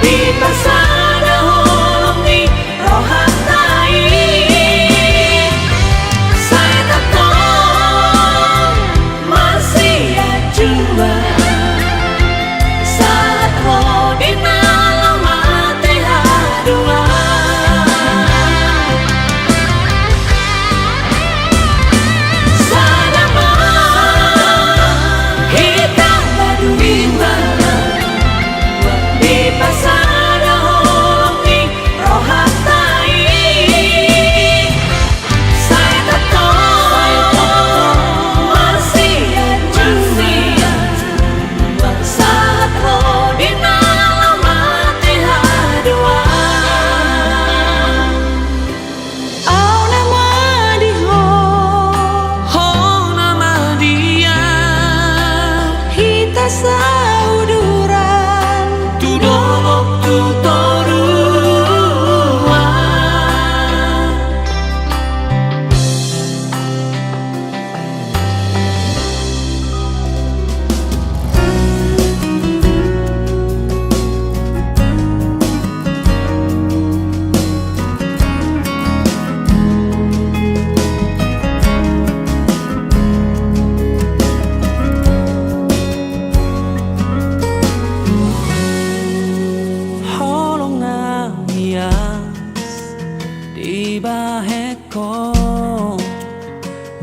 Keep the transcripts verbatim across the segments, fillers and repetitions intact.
Dipasada holong ni rohanta i, sai tongtong marsianjuan, sahat ro di na laho mate haduan. Sada ma hita, baduy ma, dipasada holong ni rohanta i, sai tongtong marsianjuan, sahat ro di na laho mate haduan. Au nama di ho, ho nama di au, hita sauduran, tu dolok tu toruan. Holong na ias dibahen ho,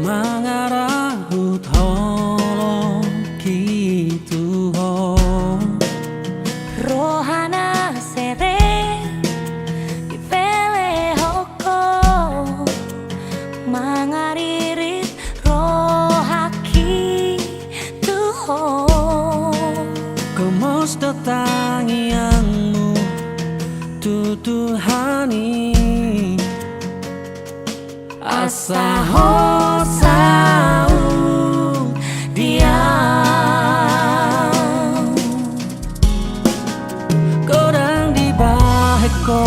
mangarahut holongki tu ho. Roha na serep dipelehon ho, mangaririt rohangki tu ho. Gomos do tangiangmu tu Tuhan i, asa ho saut di au. Godang dibahen ho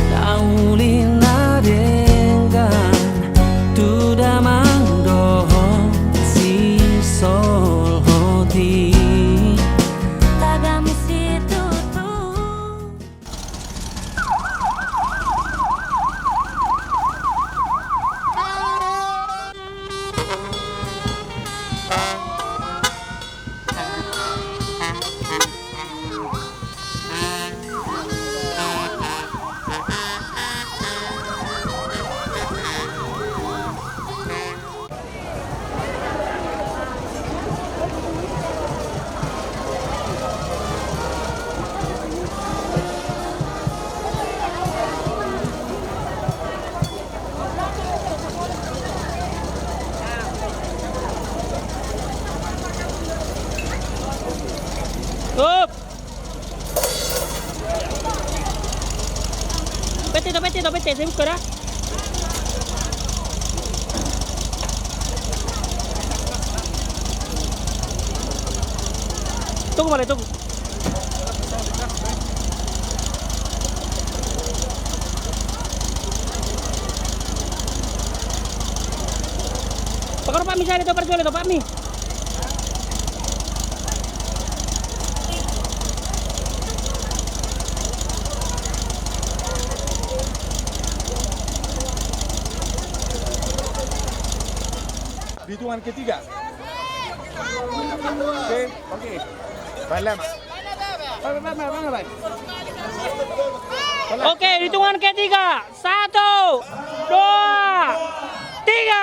na uli na denggan, tu damang dohot sisolhot i. Tagam situtu. Stop! Pete, pete, pete, saya buka dah. Tunggu, Male, tunggu. Pakarupami sada, topak jolo, topakmi. Di hitungan ketiga. Oke, oke. Baik, lama. Oke, hitungan ketiga. Satu, dua, tiga.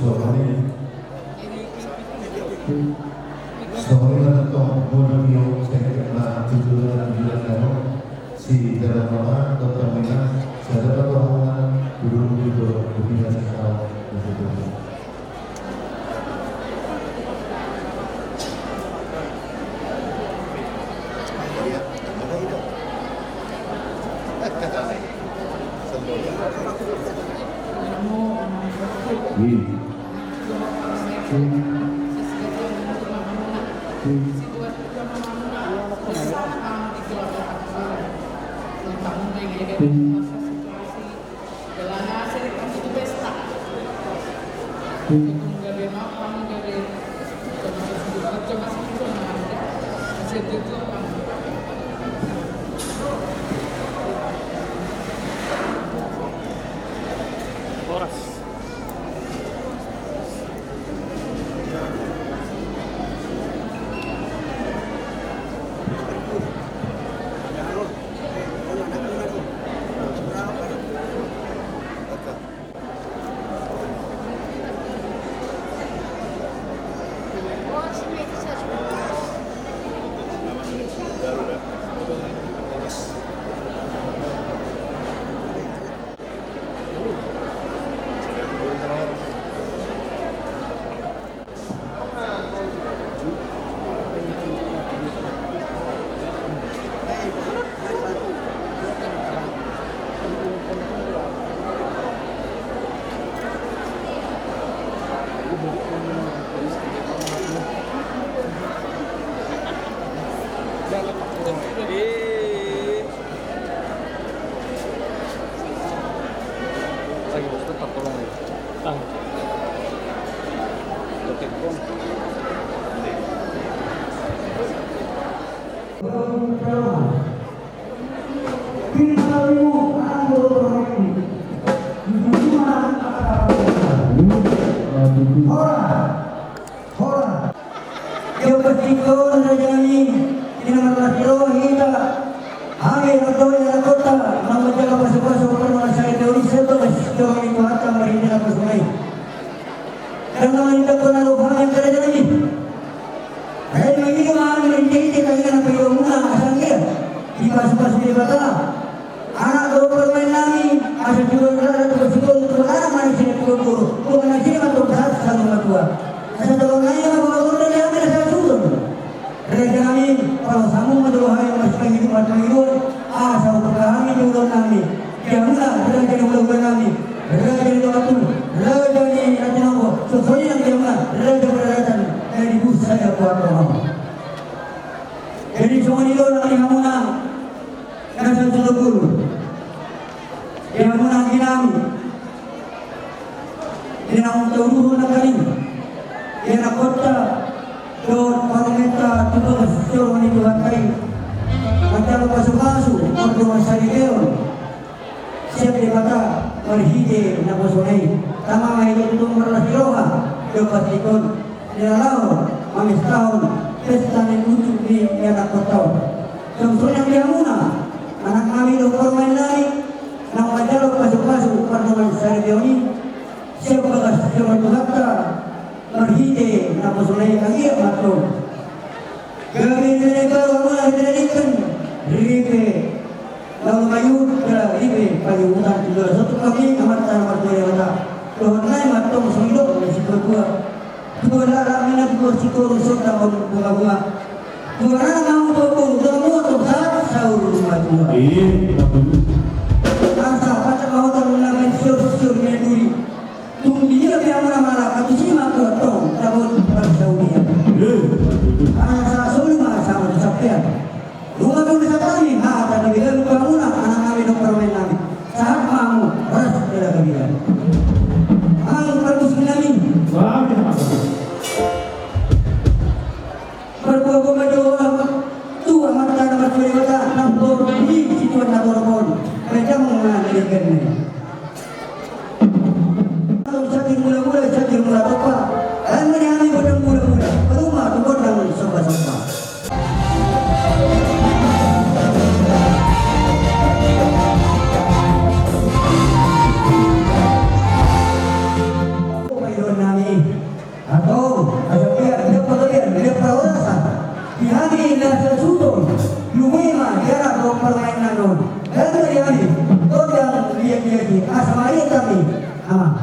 Songon i. Songon i ma tong bodo ni on, sengkep ma tujuan, tujuan namo si dalan mama, tong tamina, sada ma rohana, guru guru, guru bina sasao. Horas. Horas! Horas! Ia pastikan raja nami, di nomor las di roha hita. Hami rondon ni anak kota, naung manjalo pasupasu, pardomuan saripeon i, sian bagas joro ni Tuhanta marhite naposona i. Dang na manindakon na dohot hami angka raja nami. Ai mangido ma hami marhitehite tangiang na paidoonmuna, asa anggiat dipasupasu Debata anak dohot parumaen nami, asa tubuan raja, tubuan sipon, tubuan anak, manang sian tubuan boru, tubuan na sini ma tong sahat saur matua. Asa tongtong nai ma boha gondang di hami na sasuhut on. Raja nami, paloas hamu ma jolo hami marsipangido, marsipangidoan, asa hubuka hami di ulaon nami. Di hamuna raja ni hulahula nami, raja ni dongan tubu, raja ni na tinopa, songon i nang di hamuna raja paradaton na dipusat ni angka tuatua. Jadi songon i do nang di hamuna na sasulu guru. Di hamuna anggi nami, di na naung tauduhon nangkaning, di anak kota dohot parumaenta tu bagas joro ni Tuhanta i, manjalo pasupasu, pardomuan saripeon sian Debata marhite naposona i. Tama ma hita tu nomor las di roha, dohot pastikan di na laho mamestahon pesta ni unjuk ni anak kota on. Songon i nang di hamuna anak nami dohot parumaen nami, naung manjalo pasupasu, pardomuan saripeon i sian bagas joro ni Tuhanta marhite naposona i, anggiat ma tong gabe di na imbaru, hamuna di na ingkon, ripe na olo mangihut, jala ripe pangihutan. Jala sotung hami amanta na martua Debata, dohonon nami ma tong songon didok ni situatua: Tubuan anak ma tubuan sikoru, sonang ma bungabunga. Tubuan anak ma tubuan boru, tubuan boru tong sahat saur matua. Asa pancak ma hotang na pensiun, pensiun na duri. Tung di dia pe hamuna mala, asa tusi ma tua tong, tabo tu parsaurian. Cakir mula-mula, cakir mula tompa. Dang ma di hami gondang mula-mula, patumpak tu gondang somba-somba. Paidoan nami. Antong, asa piak, dia pagalian, dia parhorasan. Di hami na sasuhut on, lumobi ma di arak dohot parmainan on. Dang ma di hami gondang liat-liat i, asa marhite hami. Amang.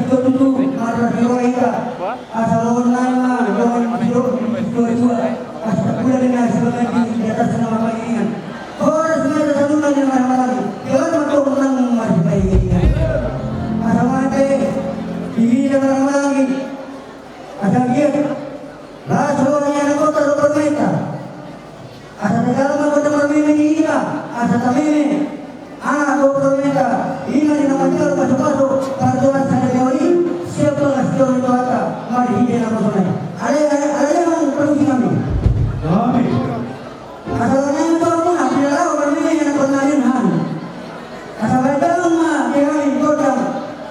Tutu marlas ni roha hita. Asa loan nai ma dongan ni tua-tua, asa tapula ni na sibaga di atas nama pangiringan. Horas ma hita saluhutna di na marhahamaranggi, jala ma tong nang marsipangiringan. Asa mate di na marhahamaranggi. Asa giat las roha ni anakhonta dohot parumaenta. Asa tajaha ma gondang marmeme di hita, asa tameme anak dohot parumaenta, i ma di na manjalo pasupasu pardomuan sadari on i, siap bagas joro ni Tuhanta marhite naposona i. Alai, alai, alai, amang, parmusik hami. Amin. Asa laho nai ma tu hamuna, pinalaho marmeme anakhonna on hami. Asa baen damang ma di hami gondang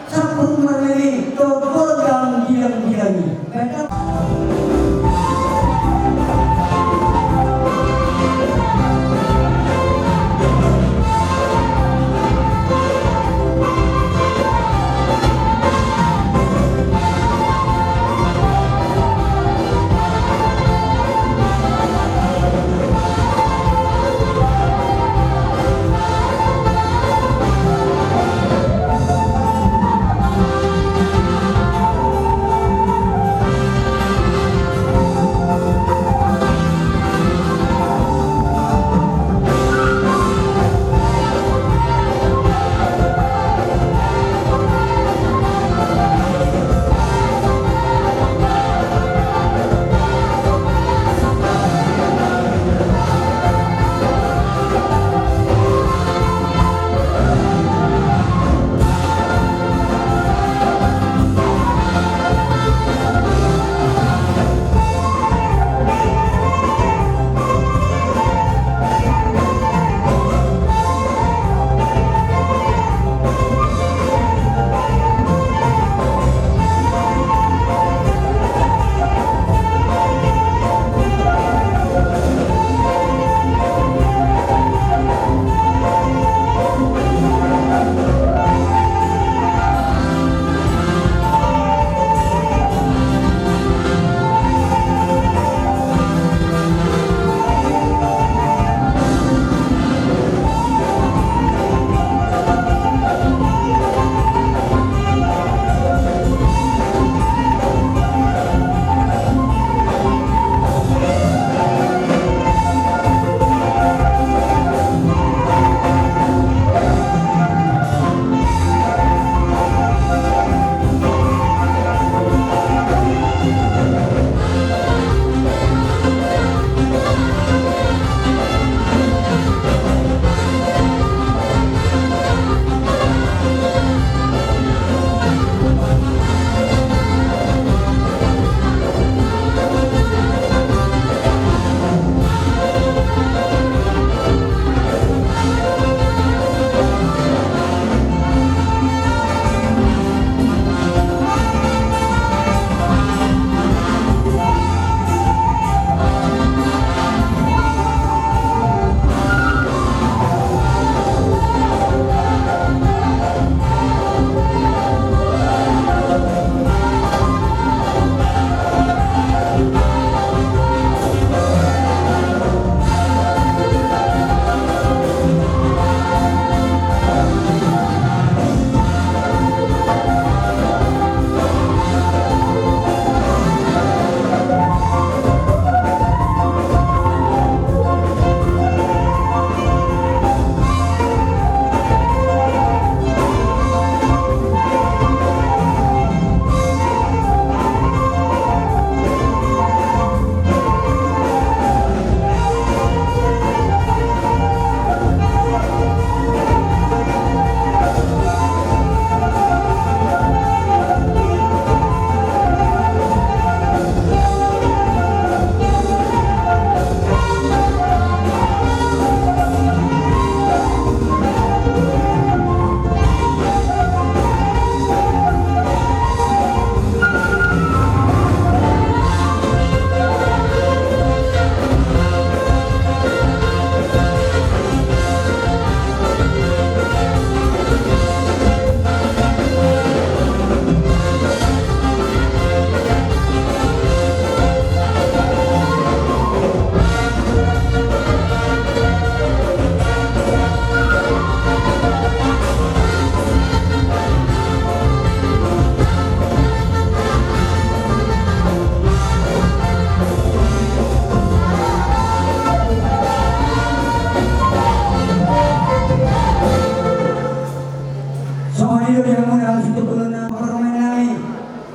sampur marmeme dohot gondang gilang-gilang i. Baen damang.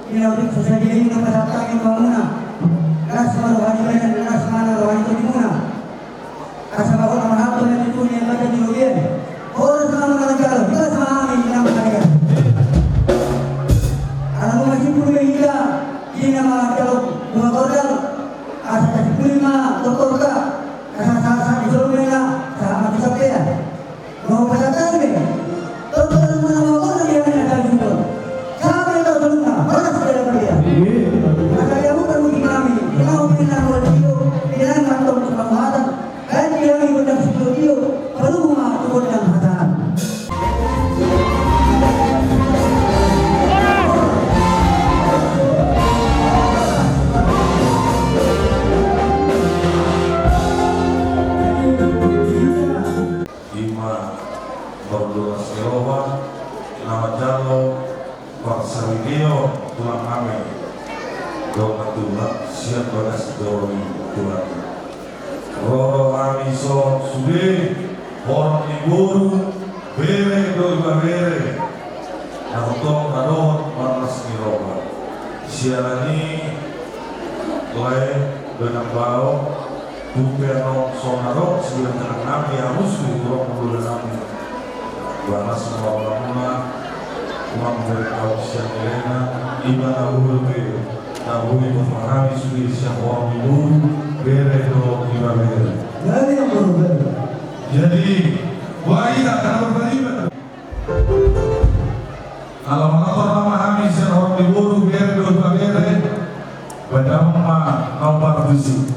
Di na otik so sadia i na pasahat hami tu hamuna. Las ma roha ni badan, las ma na roha ni tondimuna. Asa bagot ma hata na tutu ni angka na di robean. Horas ma na manjalo, las ma hami na manjalo. Ala nunga simpul ma hita, di na manjalo, nunga gordal. Asa tasimpuli ma doktorta, asa sahat-sahat ni solu ma na, sahat ma tu sampean. Nunga pasahat hami. Doktor ma na manjalo di hami na tali juta. Sampe na tolu na, horas ma na dia. Asa dia bukan uji kami, dia mau main na dua kilo, dia nang kantong tukang mata. Kan dia mi gondang sitio-tio, paluhut ma tu gondang hasahatan. Ima mardongan ni roha na manjalo parsaripeon tulang nami, dongan tulang sian bagas joro ni tulang. Ro do hami dison sude horong ni boru, bere dohot ibebere, na tongtong na dohot marlas ni roha. Siala ni i lae, dongan bao, tu pe annon songon na ro sian tulang nami, habos di horong ni boru nami. Bagas ma roha muna, mambere au sian elena, ima na boru pe. Tahu itu pahami sudah siap orang itu, bere do ibebere. Jadi, yang baru bere. Jadi, wah, iya, kenapa berlima? Kalau menonton nama hami siap orang di boru, bere do ibebere. Pada ma nomor tujuh.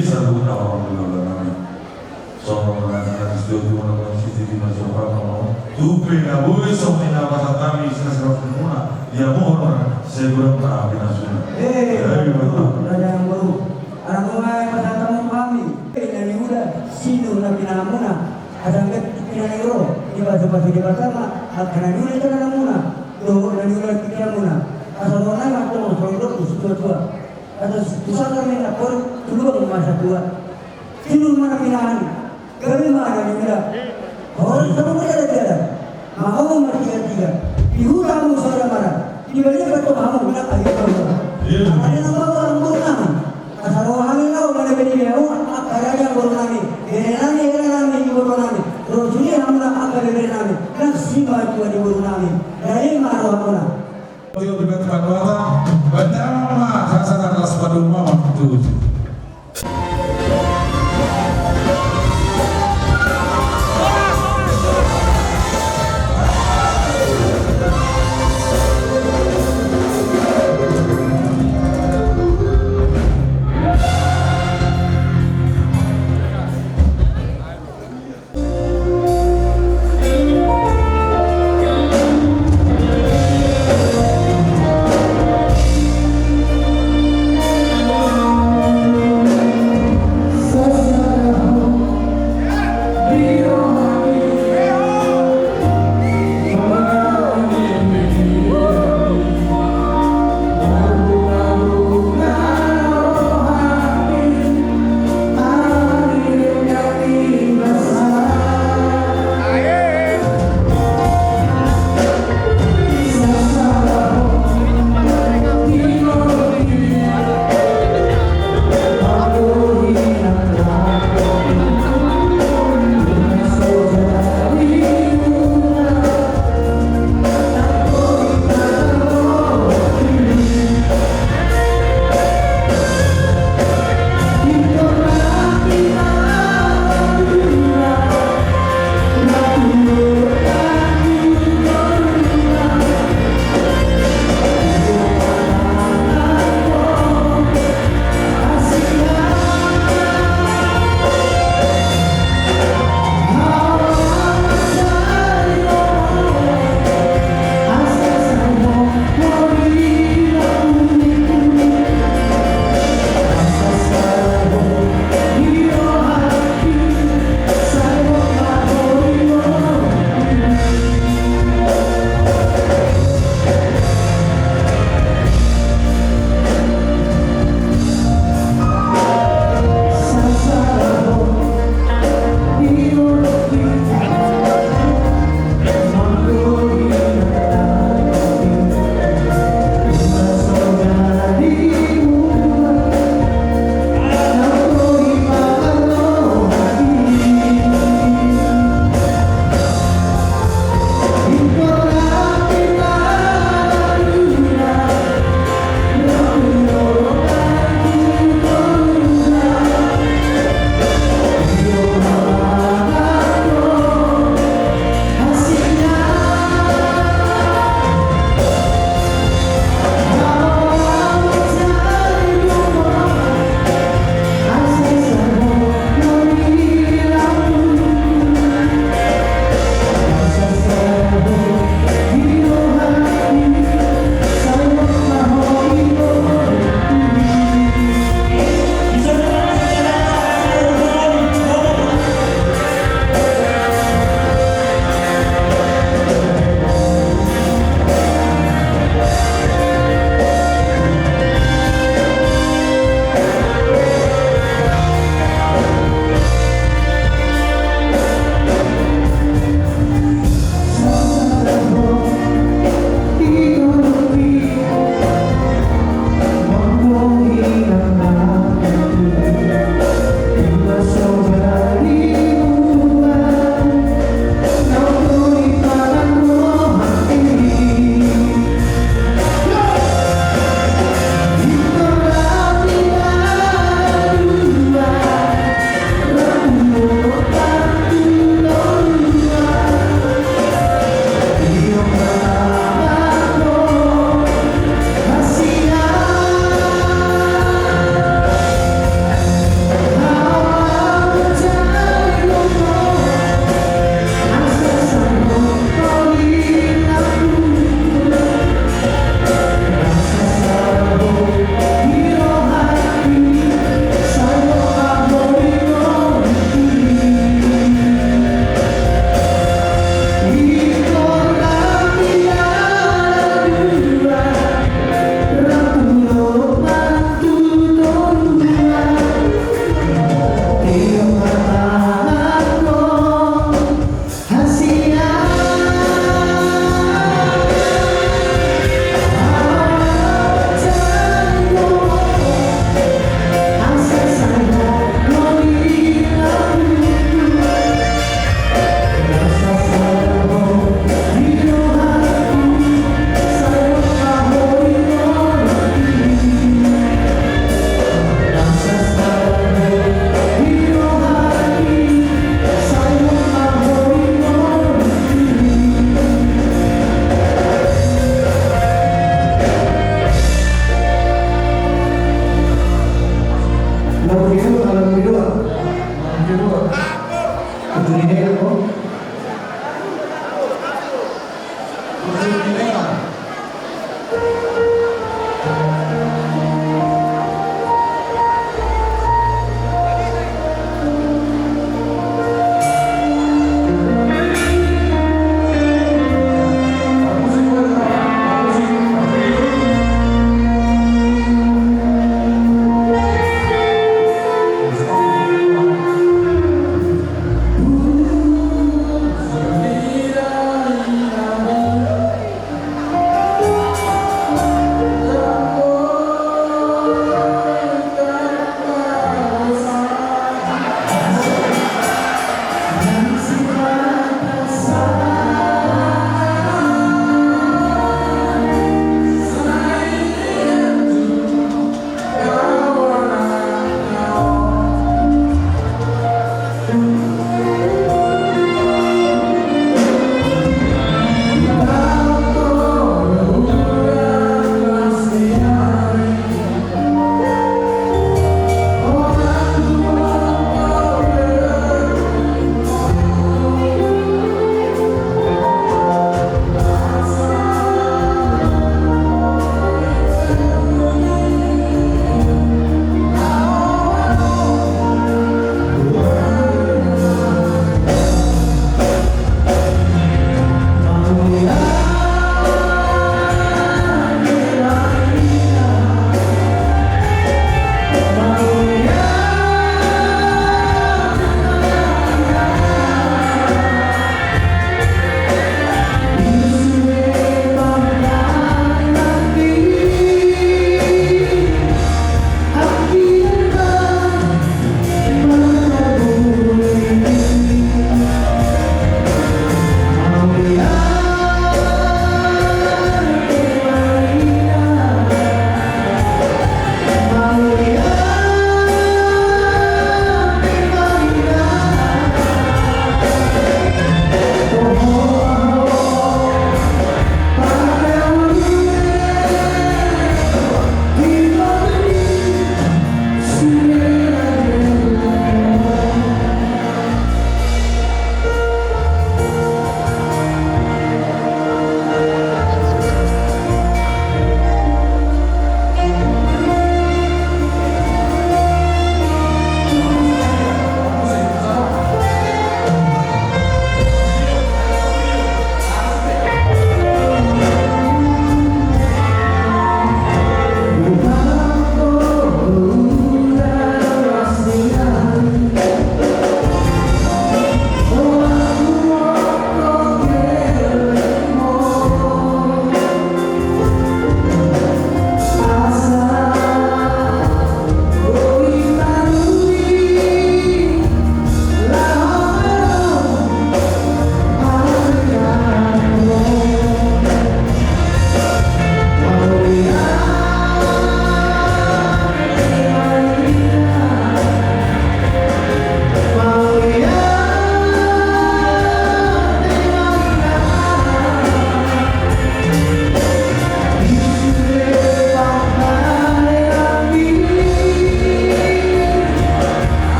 Saluhutna orang tua nami. Songon na naeng sitiotio na naeng sititi na sopan. Tupe na boi songon i na pasahat nami sian saluhutna. Ia mohon sai godang na pinasuna. Eh, raja nang boru. Ala nunga pasahat hamu tu hami. Eh, na niula sinur na pinahanmuna. Asa anggiat pinangido dipasupasu Debata ma angka na niula di tanganmuna dohot na niula di pikiranmuna. Asa ro nai ma tong songon dok tu situatua. Asa tu sanggar ni nangkon tu lubang ma satua. Sinur ma na pinahan, gabe ma na niula. Horong sabu ma jala-jala, mahomo martigatiga. Di huta hamu sada mara, di balian ma tong hamu na akhir hamu. Iya. Angka na bawa anggur nama. Asa ro hami laho manabe ni beha hamu angka raja boru.